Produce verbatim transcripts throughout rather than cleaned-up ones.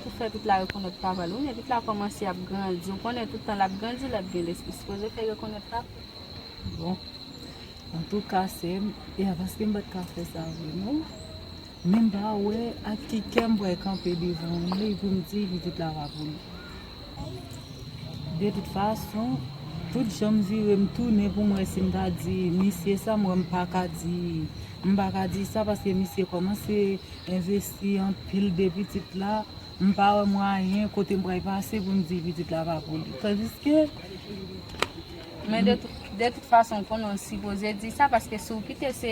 Pou fè pitit la rekonèt papa l, wi, men pitit la kòmanse ap grandi. Ou konnen tout tan l ap grandi, l ap gen lespri. Sipoze fè rekonèt papa. Bon, antouka, sè m, e a paske m pa t ka fè sa vre, non. Men m pa wè ak ki kè m pral kanpe devan w li pou m di pitit la pa pou li. De tout fason, tout jan m vire m tounen pou m wè si m ta di misye sa, m wè m pa ka di, m pa ka di sa paske misye kòmanse envesti anpil de pitit la, m pa wè mwayen kote m pral pase pou m di pitit la pa pou li. Tandiske Men de tout, de tout fason, konnen w sipoze di sa, paske si w kite se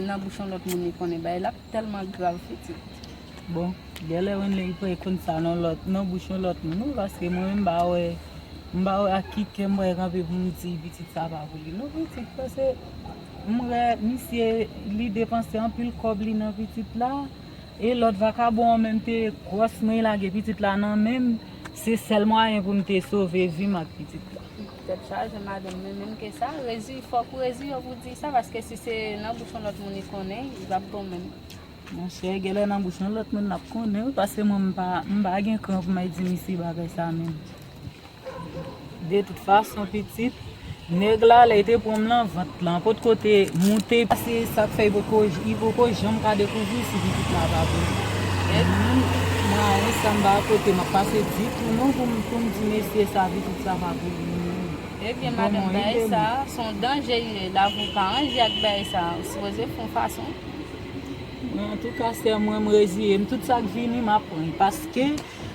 nan bouch yon lòt moun li konnen, bagay la ap tèlman grav, pitit. Bon, genlè Wenley pral konn sa nan lòt, nan bouch yon lòt moun, wi, paske mwen menm m pa wè, m pa wè ak ki kè m pral kanpe pou m di pitit sa pa pou li, non, pitit, paske m wè misye, li depanse anpil kòb li nan pitit la, e lòt vakabon an menm te gwòs mwen, lage pitit la nan men m, se sèl mwayen pou m te sove vi m ak pitit la. Tèt chaje, madanm, men menm ke sa, rezi, fòk ou reziye w pou di sa, paske si se nan bouch yon lòt moun li konnen, li p ap bon menm. Monchè, genlè nan bouch yon lòt moun l ap konnen, wi, paske mwen, m pa, m pa gen kran pou m al di misye bagay sa menm. De tout fason, pitit, nèg la, lè li te pran m nan vant lan, potko te moute, se sa k fè li potko, li poko janm ka dekouvri si pitit la pa pou li. Mwen, mwen, sa m pa kote m ap pase ditou, non, pou m, pou m di mesye sa, pitit sa pa pou li, non. Ebyen, madanm, bagay sa, se yon danje li ye. Lavi w pa ranje ak bagay sa. Ou sipoze fè yon fason. Mwen, antouka, sè mwen, m reziye m. Tout sa k vini, m ap pran. Paske,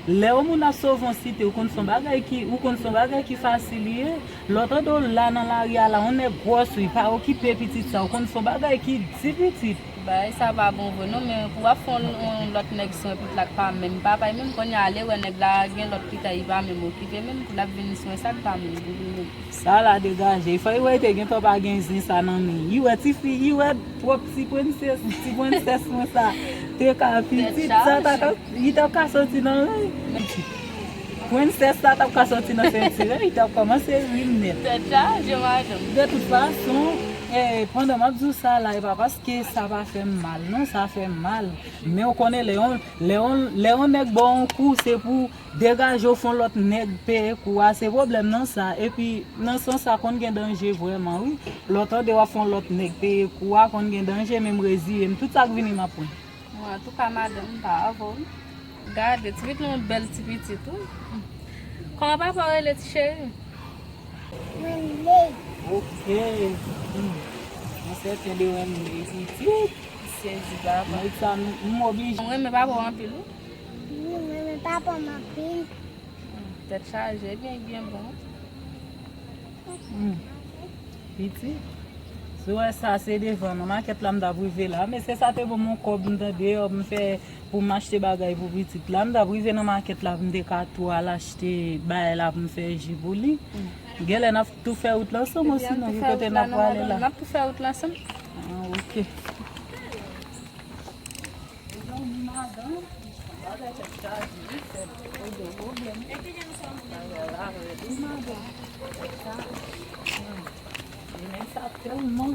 lè yon moun ap sove yon site, ou konn se yon bagay ki, ou konn se yon bagay ki fasil li ye. Lè w tande w la nan lari a la, yon nèg gwòs, wi, pa okipe pitit sa. Ou konn se yon bagay ki di pitit. Bagay sa pa bon vre non, men pou w ap fè yon, yon lòt nèg sou yon pitit la k pa menm papa l menm, kounye a, ale wè nèg la gen lòt pitit, li pa menm okipe menm, pou l ap vini sou yon sa k pa menm pou li menm. Sa la degaje. Fò li wè li te gentan pa gen zen sa nan men. Li wè tifi, li wè pwòp ti prensès, ti prensès mwen sa. Te ka pitit, sa ta ka, li t ap ka soti nan men. Prensès sa t ap ka soti nan senti, li t ap kòmanse ri nèt. Tèt chaje, madanm. De tout fason, eh, pandan m ap di w sa la, e pa paske sa pa fè m mal, non, sa fè m mal. Men w konnen, lè yon, lè yon, lè yon nèg ba w yon kou, se pou degaje w fè yon lòt nèg peye kou a, se pwoblèm nan sa. Epi, nan sans sa, konn gen danje vrèman, wi. Lè w tande w ap fè yon lòt nèg peye kou a, konn gen danje, men m reziye m. Tout sa k vini, m ap pran. Bon, antouka, madanm, m pa avè w, wi. Gade, ti pitit la, yon bèl ti pitit, wi. Kòman papa w rele, ti cheri? Wenley. Ok. Hmm. Mwen sèten de Wenley, pitit. Sezi papa. Nèg sa, m, m oblije. Mwen renmen papa w anpil, wi. Wi, mwen renmen papa m anpil. Hmm, tèt chaje, ebyen, byen bon. Hmm. Pitit. Si w wè sa, se devan nan makèt la m t ap rive la. Mesye sa te ban m yon kòb, m tande, m fè pou m achte bagay pou pitit la. M t ap rive nan makèt la pou m te ka tou al achte bagay la pou m fè ji pou li. Hmm. Genlè n ap tou fè wout la ansanm, osinon ki kote n ap prale la? N ap tou fè wout la ansanm. Ah, ok. Mezanmi, madanm, bagay tèt chaje, wi, sè m, ou gen pwoblèm. Bagay la rèd, wi, madanm. Tèt chaje. Hmm. E nèg sa tèlman,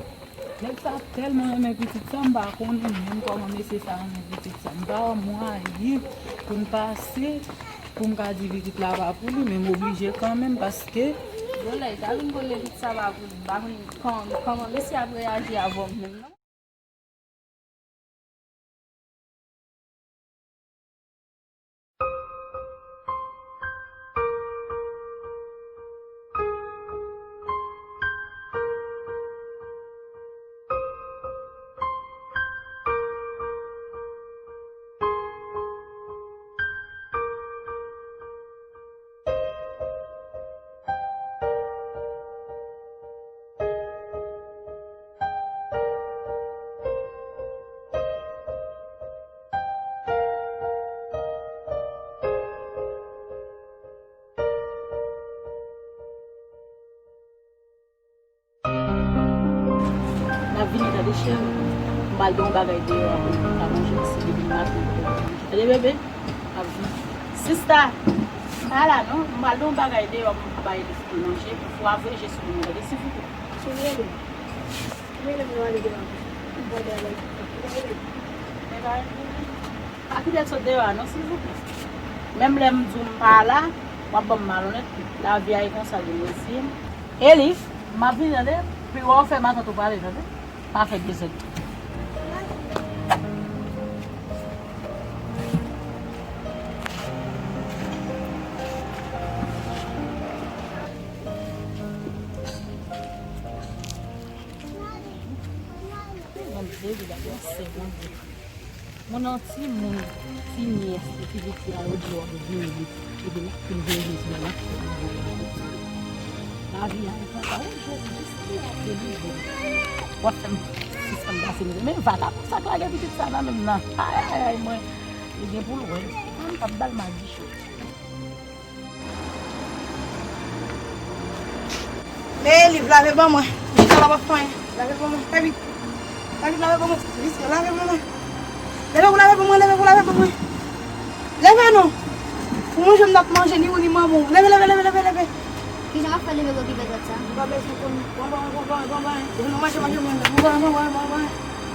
nèg sa tèlman renmen pitit sa, m pa konnen menm kòman mesye sa renmen pitit sa. M pa wè mwayen pou m pase, pou m ka di pitit la pa pou li, men m oblije kanmenm, paske. Bon, lè l ta vin konnen pitit sa pa pou li, m pa konn kòman, kòman mesye ap reyaji avè w menm, non. N ap vini tande cheri. M pral gen yon bagay deyò a pou nou ka manje, si depi nou maten nou poko manje. Tande bebe? M ap vini. Sista, m pa la non. M pral gen yon bagay deyò pou nou bay li pou manje. Pou fwa veje sou nou, tande silvouplè. Rele m. Rele m nan ale deyò. M pral bay bagay. Rele m. Men pa rele m. Pa kite l sot deyò a non, silvouplè. Menm lè m di w m pa la, w ap ban m malonèt tou. Lavi a e konsa l ye, mesye. Elif, m ap vini, tande? Pi w fè matant ou pale, tande? Pa fè dezòd. Moun nan timoun, ti nyès, ti piti a, yo di w ap vini, epi l ap fin vini sou la, l ap fin vini. Lavi a, e konsa, wi, Jezi, jis li ap delivre. W ap fè m sispann pase mizè. Men va ta konsa k lage pitit sa nan men m nan. Ayayay, mwen, li gen pou l wè. Mwen, m p ap ba l madichon. Men Elif, lave ban mwen. Misye la p ap fè anyen. Lave ban mwen. Fè vit. Fè vit, lave ban mwen. Visye, lave ban mwen. Leve pou lave ban mwen, leve pou lave ban mwen. Leve non. Pou manje m n ap manje, ni ou ni manman w. Leve, leve, leve, leve, leve. Kijan w ap fè leve gwo pipèt sa? M pa bezwen konnen. Bon, bon, bon, bon, bon, bon. Bon, manje, manje, manje. Bon, bon, bon, bon, bon, bon.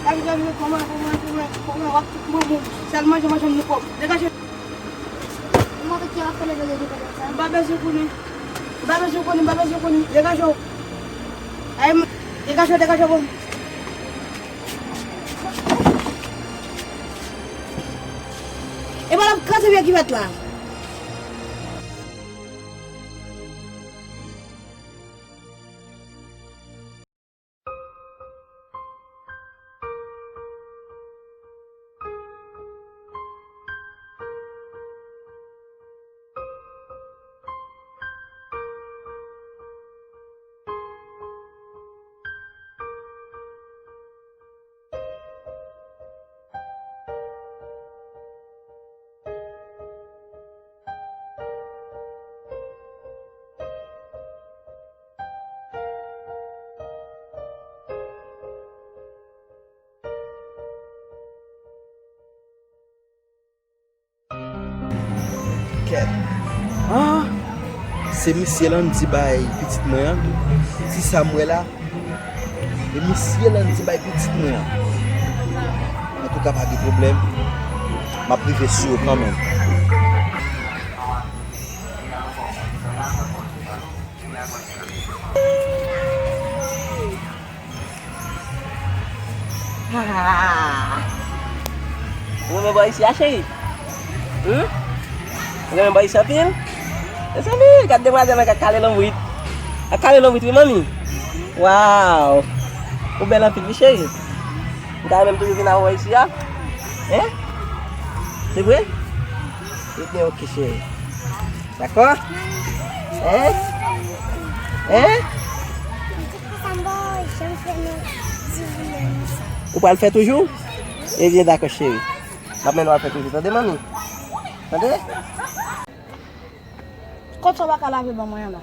Lave, lave, bon, bon, bon, bon, bon, bon. W ap tout manman w. Sèl manje, manje m nou kòb. Degaje. Mwen, ki ap fè leve gwo pipèt sa? M pa bezwen konnen. M pa bezwen konnen, m pa bezwen konnen. Degaje w. Ay, m-, degaje w, degaje w, bon. E pa l ap kraze pye ki fèt la. Kèt. Ah! Se misye Landy bay pitit mwen an. Ti sa m wè la. E misye Landy bay pitit mwen an. Antouka, pa gen pwoblèm. M ap rive sou yo kanmenm. Ah. Ou renmen bò isi a, cheri? Hmm? Ou renmen bò isi anpil? Mezanmi, gad demwazèl lan k ap kale lanbrit. K ap kale lanbrit, wi, manmi. Waw. Ou bèl anpil, wi, cheri. M ta renmen m toujou vin avè w isi a. Hein? Se vre? Ebyen, oke, cheri. Dakò? Hein? Hein? Ou pral fè toujou? Ebyen, dakò, cheri. M ap mennen w al fè toujou, tande, manmi? Tande? Kot sa w pa ka lave ban mwen an la?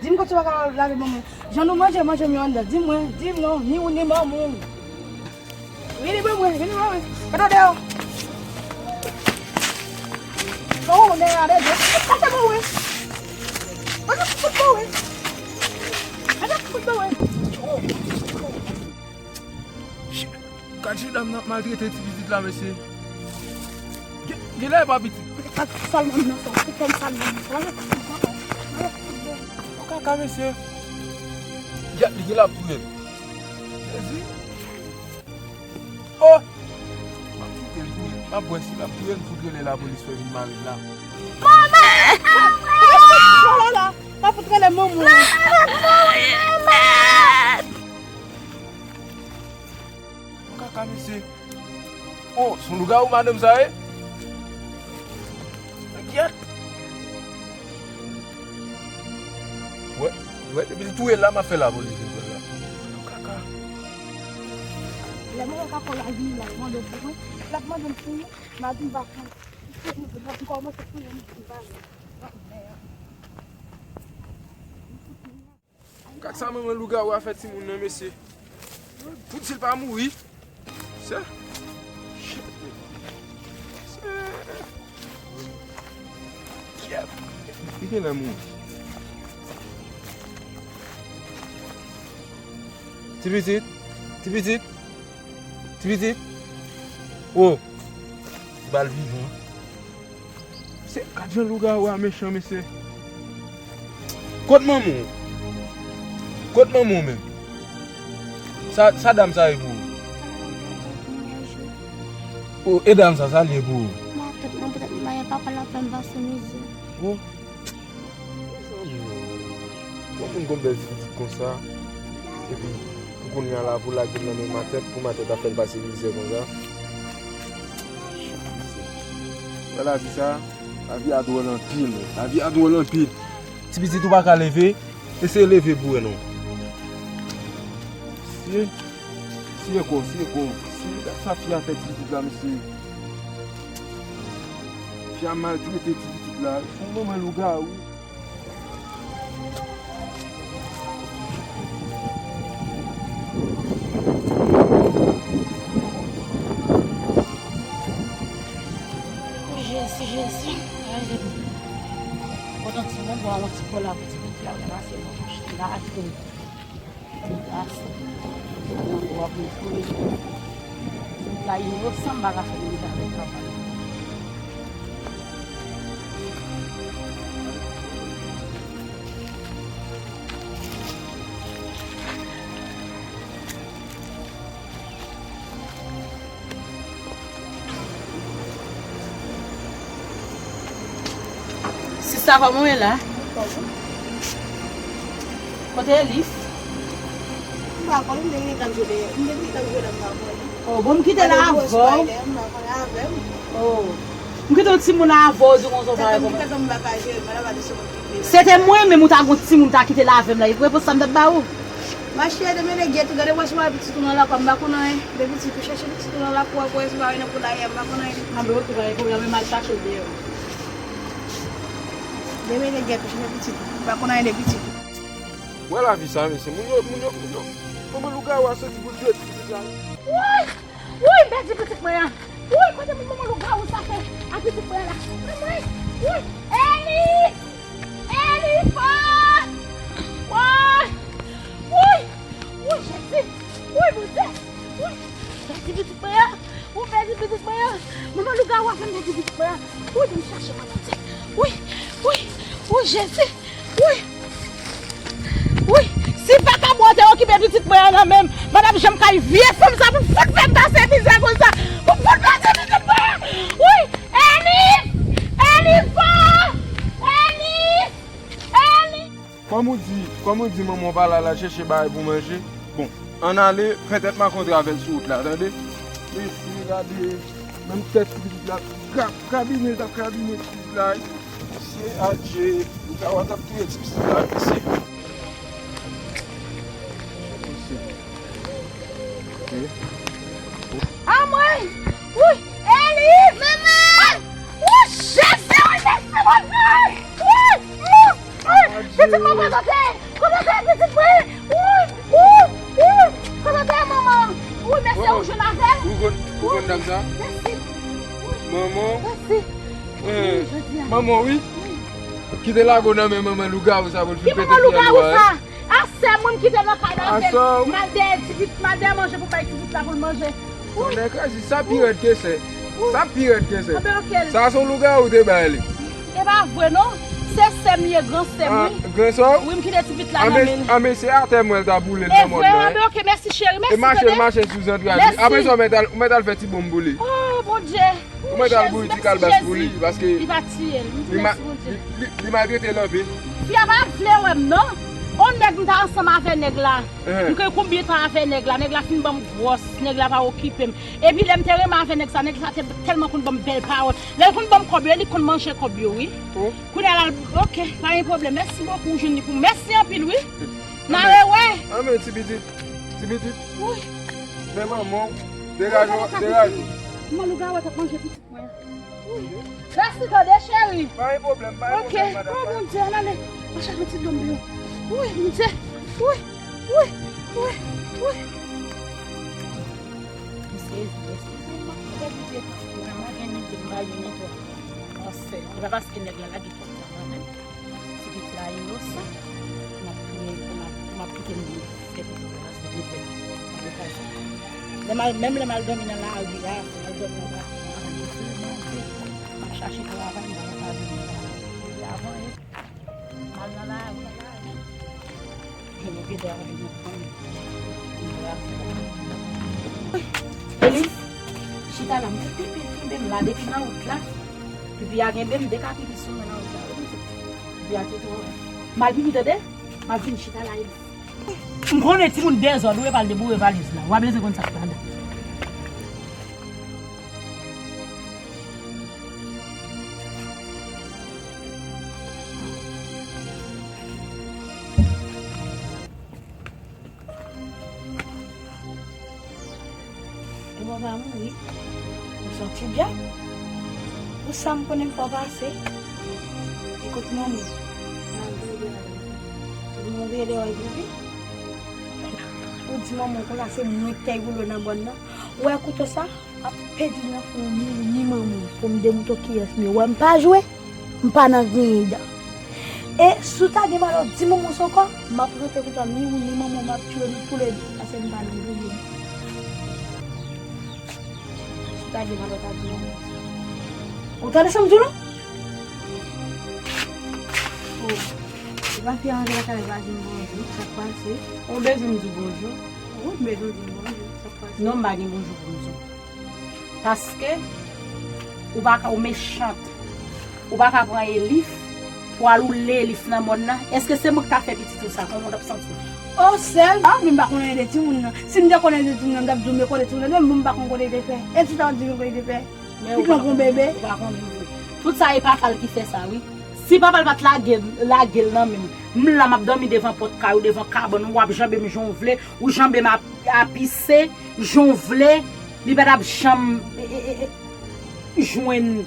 Di m kot sa w pa ka lave ban mwen. Jan nou manje, manje m yo anndan. Di mwen, di m non, ni ou ni manman w. Vini ban mwen, vini ban mwen. Gade deyò. Oh, nèg la deja. Pase ban mwen. Pase fout ban mwen. Pase fout ban mwen. Oh. Gad jan dam nan ap maltrete ti pitit la, mesye. Gen, genlè e pa pitit. Gad sal manman nan fè, ou fè m sal manman nan fè. Lave fout ban mwen. Lave fout ban mwen. Yon kaka, mesye. Gad, li genlè ap touye l. Jezi. Oh! M ap kite l touye l. M ap wè si l ap touye l, m fout rele lapolis fè vin mare l la. Manman! Manman! Manman! M ap fout rele manman. Manman! Kaka, mesye. Oh, se yon lougawou madanm sa ye? Enkyèt. Wè, wè, depi l touye l la, m ap fè lapolis vin pran l la. Kaka. Lè mwen wè kaka la vini la, l mande pou mwen. L ap mande m pou mwen. M a di m pa pran. M kòmanse touye m, m pa. Gad sa manman lougawou a fè timoun nan, mesye. Poudi l pa mouri? Se. Shit. Se. Kyèt. Li genlè mouri. Ti pitit. Ti pitit. Ti pitit. Oh. Ba l vivan. Se, gad jan lougawou a mechan, mesye. Kot manman w? Kot manman w menm? Sa, sa dam sa ye pou ou? O, e dam sa, sa l ye pou ou? Mwen, tout moun poutèt mwen, papa l ap fè m pase mizè. O. Mezanmi, o. Yon moun gon bèl ti pitit konsa, epi pou kounye a la, pou lage l nan men matant, pou matant ap fè l pase mizè konsa. Wè lavi sa, lavi a dwòl anpil, lavi a dwòl anpil. Ti pitit ou pa ka leve, eseye leve pou wè non. Siye, siye kò, siye kò. Siye sa fi a fè ti pitit la, mesye. Fi a maltrete ti pitit la. Yon manman lougawou. Jezi, Jezi. Ay, Jezi. Pote yon ti bonbon, yon ti kola pou ti pitit la, ranmase nan bouch li, lave l. Gras. Nan dwa pou l kouri. Tout la inosan, m pa ka fè menm jan avèk papa l. Sista, kòman w ye la? Kote Elif? M pa konn, m te gentan jwe dèyè. M te gentan jwe la, m pa konn. Oh, bon, m kite la avè w. M pa konn avè m. Oh. M kite yon timoun avè w, di konsa w pa reponn. Se te mwen menm ou ta gon timoun ta kite la avè m la. Repons sa m t ap ba ou. Machè, demen nèg yè tou, gade wè si w wè pitit ou nan lakou a, m pa konn anyen. De pitit ou chèche pitit ou nan lakou a, pou wè si w pa wè nan poulaye a, m pa konn anyen de pitit. Anben, oke, pa gen pwoblèm, men m al chache l deyò. Demen nèg yè tou, chèche pitit ou, m pa konn anyen de pitit ou. Wè lavi sa, mesye, moun yo, moun yo, moun yo. Manman lougawou a soti pou l touye ti pitit la. Woy! Woy, m pèdi pitit mwen an. Woy, kote moun manman lougawou sa fè ak pitit mwen an la? Anmwey! Woy! Eli! Elifa! Woy! Woy! Woy, Jezi! Woy, Bondye! Woy! M pèdi pitit mwen an! Woy, m pèdi pitit mwen an! Manman lougawou a fè m pèdi pitit mwen an! Woy, ban m chache mwen, Bondye! Woy! Woy! Woy, Jezi! Woy! Woy! Si vakabon an te okipe pitit mwen an nan men m, m pa t ap janm kay vye fanm sa pou fout fè m pase mizè konsa! Pou fout pase pitit mwen an! Woy! Eli! Elifa! Eli! Eli! Kòm ou di, kòm ou di manman w pa la, l al chèche bagay pou manje. Bon, ann ale, fè tèt makontre avè l sou wout la, tande? Mesye, gade, menm tèt pitit la, krab-, krabinen l t ap krabinen pitit la. Mesye, adje, lougawou a t ap touye ti pitit la, mesye. Anmwey! Woy! Eli! Manman! Woy, Jezi! Woy, mèsi, Bondye! Woy! Woy! Woy! Pitit mwen, kòman w ye? Kòman w ye, pitit mwen? Woy! Woy! Woy! Kòman w ye, manman? Woy, mèsi, ou jwenn avè l? Ou konn, ou konn dam sa? Mèsi. Manman. Mèsi. Eh, manman, wi. Kite lage w nan men manman lougawou sa pou l fin pete fyèl ou a, wi. Ki manman lougawou sa? A sè mwen m kite nan kay la avè l. M al dèyè ti pit, m al dèyè manje pou bay ti pit la pou l manje. Wi. Tonnè kraze, sa pi rèd ke sè. Sa pi rèd ke sè. Anben, oke. Sa se yon lougawou te bay li. E pa vre non. Se sè m ye, gran sè m, wi. Gran sè w? Wi, m kite ti pit la nan men l. Anben, se atè mwen l ta boule l nan mòn nan, wi. E vre, anben, oke, mèsi cheri, mèsi, tande. E mache l mache sou zantray li. Mèsi. Apre sa, ou mèt al, ou mèt al fè ti bonm pou li. Oh, Bondye. Ou mèt al bouri ti kalbas pou li, paske li pa tiye l. M di mèsi, Bondye. Li, li, li maltrete l anpil. Fi a pa vle wè m non. On nèg m ta ansanm avè nèg la. M gen konbyen tan avè nèg la? Nèg la fin ban m gwòs, nèg la pa okipe m. Epi lè m te renmen avè nèg sa, nèg sa te tèlman konn ban m bèl pawòl. Lè l konn ban m kòb yo, li konn manje kòb yo, wi. Kounye a la, oke, pa gen pwoblèm. Mèsi bokou, ou jwenn li pou m. Mèsi anpil, wi. N a rewè. Anben, ti pitit, ti pitit. Wi. Men manman w, degaje w, degaje w. Manman lougawou a t ap manje pitit mwen. Wi. Mèsi tande, cheri. Pa gen pwoblèm, pa gen pwoblèm, madanm. Oke. Oh, Bondye, ann ale. Mwen chache yon ti dlo m bwè. Wi, Bondye. Wi, wi, wi, wi. M sezi, eskize m, m ap fè vide pitit mwen, mwen gen nèg m pa gen netwa. Yon sèl. E pa paske nèg la lage pitit la nan men m. Ti pitit la inosan. M ap touye, m ap, m ap kite m fè pitit la paske m fè nan kazi. Lè m al, menm lè m al dòmi nan lari a, m al dòmi nan lari a, m ap chache travay, m pa gen Avan, e, al nan la, al nan la. Gen yon vide a, gen yon fanm. Elis, chita la, m te kenbe, kenbe m la depi nan wout la. Pipi a kenbe m, dekapite sou mwen nan wout la. Pipi a te twò. M al pipi, tande? M ap vin chita la, Elis. M konnen timoun dezòd, ou e pral deboure valiz la. W a bezwen konn sa k ladan. Ou pa mouri. Ou se yon ti dyab. Pou sa m konnen m fè w pase. E kot manman w? Manman w veye deyò epi pi. Ou di manman w konsa se mwen k te woulo nan mòn nan. Ou wè kouto sa? Ap pedi nan fon ni, ni manman w. Pou m demontre w kiyès m ye. Ou wè m pa jwe. M pa nan griyen dan. E si w ta gen malè w di manman w sa ankò, m ap rantre kouto a, ni ou ni manman w, m ap tiye nou toulède, paske m pa nan griyen dan. Si w ta gen malè w ta di manman w sa. Ou tande sa m di w la? Oh, e pa fi a rantre lakay la, pa di m bonjou, sa k pase? Ou bezwen m di w bonjou? Wi, m bezwen w di m bonjou, sa k pase? Non, m pa gen bonjou pou m di w. Paske ou pa ka, ou mechant. Ou pa ka pran Elif pou al woule Elif nan mòn nan. Èske se mwen ki ta fè pitit ou sa? Kòman w t ap santi w? Oh, sèl, ah, men m pa konn anyen de timoun nan. Si m te konn anyen de timoun nan, m t ap di w, men kote timoun nan, men m pa konn kote l te fè. E si w ta di m kote l te fè? Men ou pa konnen, ou pa konnen vre. Tout sa e papa l ki fè sa, wi. Si papa l pa t lage, lage l nan men m, m la m ap dòmi devan pòt kay ou, devan kabann ou, w ap janbe m jan w vle, ou janbe m ap, apise jan w vle, li pa t ap janm, e, e, e, e, jwenn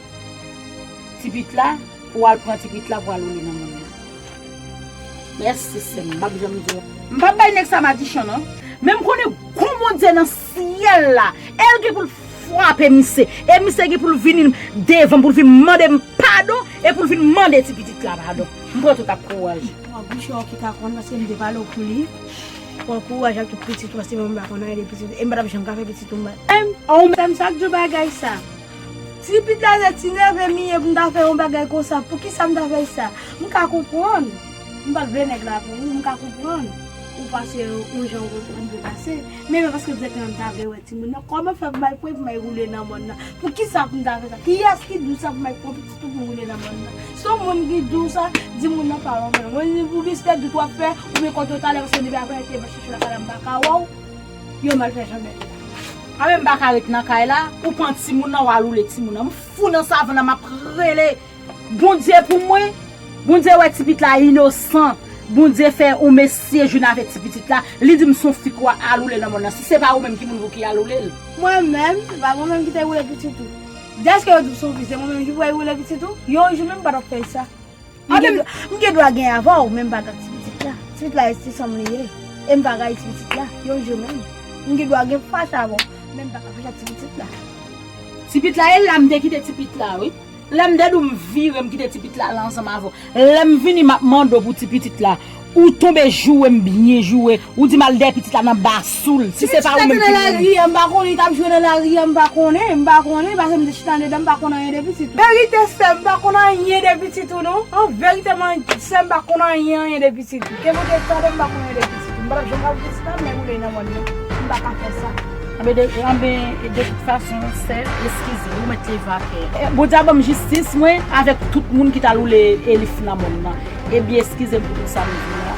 tipit la, pou w al pran tipit la, pou w al woule nan mòn nan. Mèsi, sè m, m p ap janm di w. M p ap bay nèg sa madichon, non. Men m konnen gon Bondye nan syèl la, e l gen pou l frape misye. E misye gen pou l vin devan m, pou l vin mande m padon, e pou l vin mande ti pitit la padon. M pran tout ak kouraj. Ou ap bouche w ki ta konn, paske m te pale w pou li. Pran kouraj ak tout pitit ou, paske mwen m pa konn anyen de pitit ou. E m pa t ap janm ka fè pitit ou mal. Menm, ou menm sa k di w bagay sa. Ti pitit la se ti neve m ye pou m ta fè yon bagay konsa. Poukisa m ta fè sa? M ka konprann. M pa t vle nèg la pou ou, m ka konprann. Ou pase yon jan ou konprann pou pase. Men, men paske direktèman m ta vle wè timoun nan. Kòman fè pou m al pran, pou m al woule nan mòn nan? Poukisa pou m ta fè sa? Kiyès ki di w sa pou m al pran pitit ou pou m woule nan mòn nan? Si yon moun ki di w sa, di moun nan pa wè mwen. Mwen, pou misye dout w ap fè, oubyen kontre w talè, paske depi apre te va chèche lakay la, m pa ka wè w. Yo mal fè jan bèl la. A men m pa ka ret nan kay la, ou pran timoun nan, w al woule timoun nan. M fou nan savann nan, m ap rele. Bondye pou mwen, Bondye wè ti pitit la inosan. Bondye fè yon mesye jwenn avèk ti pitit la. Li di m se yon fi k al woule nan mòn nan. Si se pa ou menm ki moun pou ki al woule l? Mwen menm, se pa mwen menm ki te woule pitit ou. Dèske yo di w se yon fi, se mwen menm ki pou al woule pitit ou? Yon jou menm m pa t ap fè sa. M gen dwa, m gen dwa gen avè w, men m pa t ak ti pitit la. Ti pitit la se ti sè m li ye. E m pa rayi ti pitit la, yon jou menm. M gen dwa gen fache avè w, men m pa ka fache ak ti pitit la. Ti pitit la, e la m te kite ti pitit la, wi. Lè m te di w m vire, m kite ti pitit la la ansanm avè w. Lè m vini, m ap mande w pou ti pitit la. Ou tonbe joure m byen joure. Ou di m al dèyè pitit la nan basoul. Si se pa ou menm ki mouri. Ti pitit la te nan lari a, m pa konnen, li t ap jwe nan lari a, m pa konnen, m pa konnen, paske m te chita anndedan, m pa konn anyen de pitit ou. Verite, sè m, m pa konn anyen de pitit ou, non. An verite, man, sè m, m pa konn anyen, anyen de pitit ou. Ke Bondye tande m, m pa konn anyen de pitit ou. M pa t ap janm ka pitit la, men m rele nan mòn nan. M pa ka fè sa. Anben, de, anben, de tout fason, sè, eskize, ou mèt leve atè. E, Bondye a ban m jistis, mwen, avèk tout moun ki t al woule Elif nan mòn nan. Ebyen, eskize m pou tout sa m di la.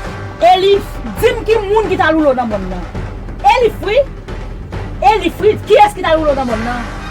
Elif, di m ki moun ki t al woule w nan mòn nan. Elif, wi. Elif, wi. Kiyès ki t al woule w nan mòn nan?